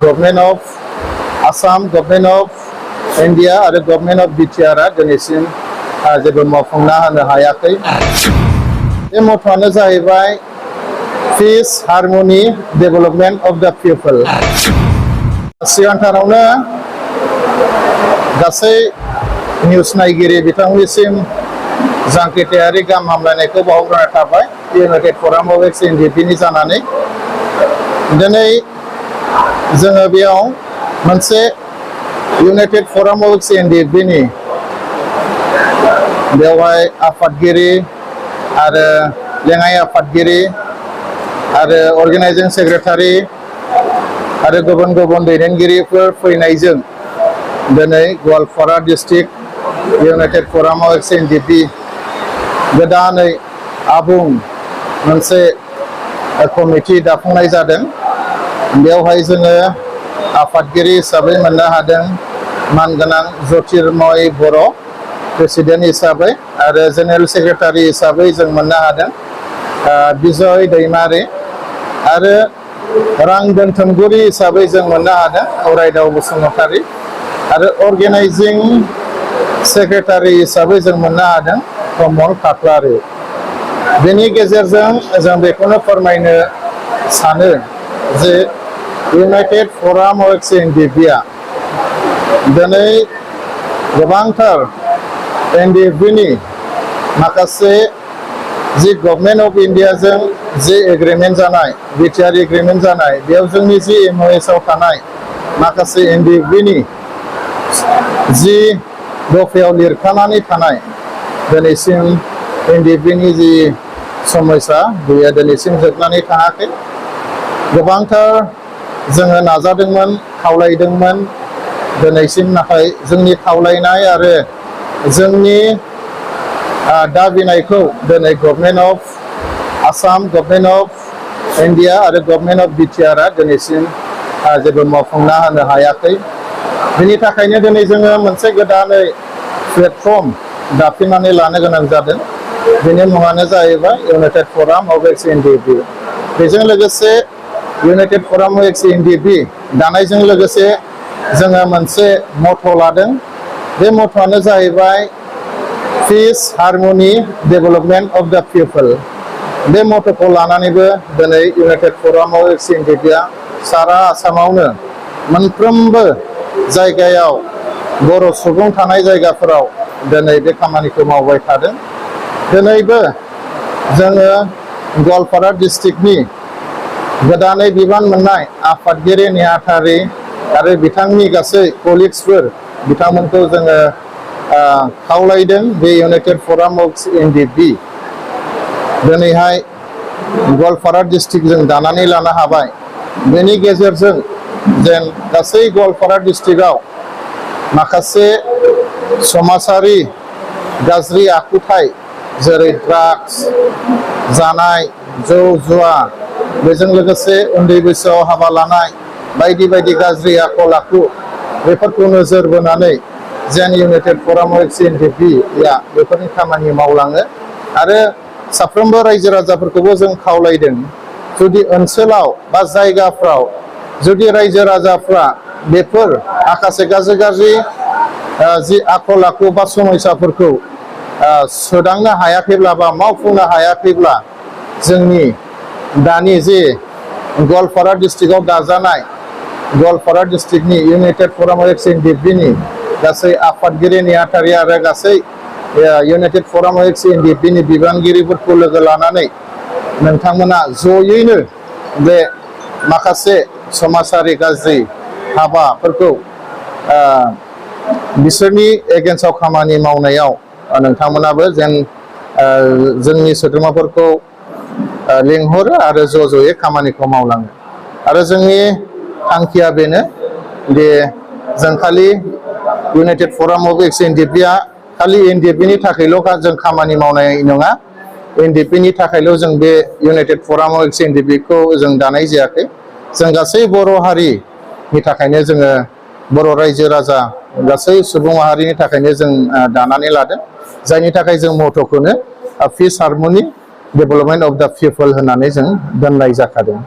Government of Assam, Government of India आरो Government of BTR दिनैसिम जेबो मावफुंना होनो हायाखै। बे मथ'आनो जाहैबाय Peace, Harmony, Development of the People। सिगांथारावनो गासै निउस नायगिरि बिथांमोननिसिम जांख्रिथायारि गाहाम हामलायनायखौ बावहरनाय थाबाय इउनाइटेड फराम अफ एक्स एनडिपि जानानै। दिनै जोङो बेयाव मोनसे इउनाइटेड फराम अफ एक्स एनडिपि बेवहाय आफादगिरि आरो लेङाइ आफादगिरि आरो अर्गेनाइजिं सेक्रेटारि आरो गुबुन गुबुन दैदेनगिरिफोर फैनायजों दिनै गोवालपारा डिस्ट्रिक्ट इउनाइटेड फराम अफ एक्स एनडिपि गोदानै आबुं मोनसे कमिटि दाफुंनाय जादों। बेवहाय जोङो आफादगिरि हिसाबै मोननो हादों मानगोनां ज्योतिर्मय बर' प्रेसिडेन्ट हिसाबै आरो जेनेरेल सेक्रेटारि हिसाबै जों मोननो हादों बिजय दैमारि आरो रां दोनथुमगिरि हिसाबै जों मोननो हादों अरायदाव बसुमतारी आरो अर्गेनाइजिं सेक्रेटारि हिसाबै जों मोननो हादों कमल खाख्लारि। बेनि गेजेरजों जों बेखौनो फोरमायनो सानो जे इउनाइटेड फराम अफ एक्स एनडिपिआ दिनै गोबांथार एनडिपिनि माखासे जि गभर्नमेन्ट अफ इन्डियाजों जि एग्रिमेन्ट जानाय बिटिआर एग्रिमेन्ट जानाय बेयाव जोंनि जि एमअएसआव थानाय माखासे एनडिपिनि जि दफायाव लिरखानानै थानाय दिनैसिम एनडिपिनि जि समस्या बेयो दिनैसिम जोबनानै थाङाखै। गोबांथार जोङो नाजादोंमोन खावलायदोंमोन दिनैसिम नाथाय जोंनि खावलायनाय आरो जोंनि दाबिनायखौ दिनै government of Assam, government of India आरो गभर्नमेन्ट अफ बिटिआर दिनैसिम जेबो मावफुंना होनो हायाखै। बेनि थाखायनो दिनै जोङो मोनसे गोदानै प्लेटफर्म दाफिननानै लानो गोनां जादों। बेनि मुङानो जाहैबाय इउनाइटेड फराम अफ एक्स एनडिपि। बेजों लोगोसे इउनाइटेड फराम अफ एक्स एनडिपि दानायजों लोगोसे जोङो मोनसे मथ' लादों। बे मथ'आनो जाहैबाय पिस, हारमनि, डेभेलपमेन्ट अफ द पिपल। बे मथ'खौ लानानैबो दिनै इउनाइटेड फराम अफ एक्स एनडिपिआ सारा आसामावनो मोनफ्रोमबो जायगायाव बर' सुबुं थानाय जायगाफोराव दिनै बे खामानिखौ मावबाय थादों। दिनैबो जोङो गोवालपारा डिस्ट्रिक्टनि गोदानै बिबान मोननाय आफादगिरि नेहाथारि आरो बिथांनि गासै कलिग्सफोर बिथांमोनखौ जोङो खावलायदों बे इउनाइटेड फराम अफ एनडिपि दिनैहाय गोवालपारा डिस्ट्रिक्ट जों दानानै लानो हाबाय। बेनि गेजेरजों जेन गासै गोवालपारा डिस्ट्रिक्टआव माखासे समाजारि गाज्रि आखुथाय जेरै ड्राग्स जानाय, जौ जुवा, बेजों लोगोसे उन्दै बैसोआव हाबा लानाय बायदि बायदि गाज्रि आखल आखु बेफोरखौ नोजोर बोनानै जेन इउनाइटेड फराम अफ एक्स एनडिपिआ बेफोरनि खामानि मावलाङो आरो साफ्रोमबो रायजो राजाफोरखौबो जों खावलायदों जुदि ओनसोलाव बा जायगाफ्राव जुदि रायजो राजाफ्रा बेफोर माखासे गाज्रि जि आखल आखु बा समस्याफोरखौ सोदांनो हायाखैब्ला बा मावफुंनो हायाखैब्ला जोंनि दानि जे गोवालपारा डिस्ट्रिक्टआव दाजानाय गोवालपारा डिस्ट्रिक्टनि इउनाइटेड फराम अफ एक्स एनडिपिनि गासै आफादगिरि नेहाथारि आरो गासै इउनाइटेड फराम अफ एक्स एनडिपिनि बिबानगिरिफोरखौ लोगो लानानै नोंथांमोना जयैनो बे माखासे समाजारि गाज्रि हाबाफोरखौ बिसोरनि एगेन्स्टआव खामानि मावनायाव नोंथांमोनाबो जेन जोंनि सोद्रोमाफोरखौ लिंहरो आरो ज'यै खामानिखौ मावलाङो। आरो जोंनि थांखिया बेनो दे जों खालि इउनाइटेड फराम अफ एक्स एनडिपिआ खालि एनडिपिनि थाखायल' जों खामानि मावनाय नङा। एनडिपिनि थाखायल' जों बे इउनाइटेड फराम अफ एक्स एनडिपिखौ जों दानाय जायाखै। जों गासै बर' हारिनि थाखायनो जोङो बर' रायजो राजा गासै सुबुं माहारिनि थाखायनो जों दानानै लादों। जायनि थाखाय जों मथ'खौनो पिस, हारमनि, डेभेलपमेन्ट अफ द पिपल होननानै जों दोननाय जाखादों।